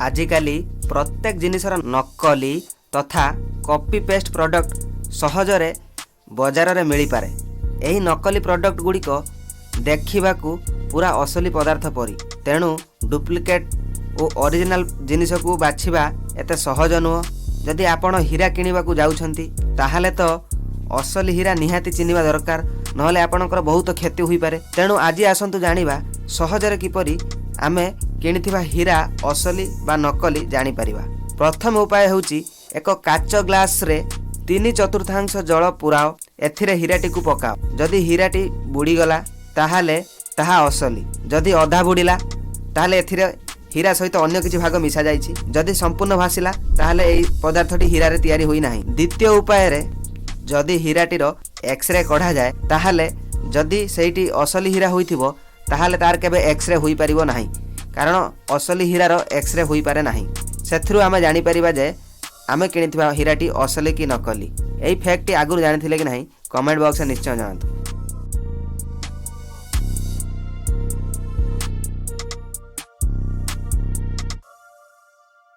ଆଜିକାଲି ପ୍ରତ୍ୟେକ ଜିନିଷର ନକଲି ତଥା କପି ପେଷ୍ଟ ପ୍ରଡ଼କ୍ଟ ସହଜରେ ବଜାରରେ ମିଳିପାରେ। ଏହି ନକଲି ପ୍ରଡ଼କ୍ଟ ଗୁଡ଼ିକ ଦେଖିବାକୁ ପୁରା ଅସଲି ପଦାର୍ଥ ପରି। ତେଣୁ ଡୁପ୍ଲିକେଟ୍ ଓ ଅରିଜିନାଲ ଜିନିଷକୁ ବାଛିବା ଏତେ ସହଜ ନୁହଁ। ଯଦି ଆପଣ ହୀରା କିଣିବାକୁ ଯାଉଛନ୍ତି, ତାହେଲେ ତ ଅସଲି ହୀରା ନିହାତି ଚିହ୍ନିବା ଦରକାର, ନହେଲେ ଆପଣଙ୍କର ବହୁତ କ୍ଷତି ହୋଇପାରେ। ତେଣୁ ଆଜି ଆସନ୍ତୁ ଜାଣିବା, ସହଜରେ କିପରି ଆମେ କିଣିଥିବା ହୀରା ଅସଲି ବା ନକଲି ଜାଣିପାରିବା। ପ୍ରଥମ ଉପାୟ ହେଉଛି, ଏକ କାଚ ଗ୍ଲାସରେ 3/4 ଜଳ ପୁରାଅ, ଏଥିରେ ହୀରାଟିକୁ ପକାଅ। ଯଦି ହୀରାଟି ବୁଡ଼ିଗଲା, ତାହେଲେ ତାହା ଅସଲି। ଯଦି ଅଧା ବୁଡ଼ିଲା, ତାହେଲେ ଏଥିରେ ହୀରା ସହିତ ଅନ୍ୟ କିଛି ଭାଗ ମିଶାଯାଇଛି। ଯଦି ସମ୍ପୂର୍ଣ୍ଣ ଭାସିଲା, ତାହେଲେ ଏହି ପଦାର୍ଥଟି ହୀରାରେ ତିଆରି ହୋଇନାହିଁ। ଦ୍ୱିତୀୟ ଉପାୟରେ, ଯଦି ହୀରାଟିର ଏକ୍ସରେ କଢ଼ାଯାଏ, ତାହେଲେ ଯଦି ସେଇଟି ଅସଲି ହୀରା ହୋଇଥିବ, ତାହେଲେ ତାର କେବେ ଏକ୍ସରେ ହୋଇପାରିବ ନାହିଁ, କାରଣ ଅସଲି ହୀରାର ଏକ୍ସରେ ହୋଇପାରେ ନାହିଁ। ସେଥିରୁ ଆମେ ଜାଣିପାରିବା ଯେ ଆମେ କିଣିଥିବା ହୀରାଟି ଅସଲି କି ନକଲି। ଏହି ଫ୍ୟାକ୍ଟଟି ଆଗରୁ ଜାଣିଥିଲେ କି ନାହିଁ, କମେଣ୍ଟ ବକ୍ସରେ ନିଶ୍ଚୟ ଜଣାନ୍ତୁ।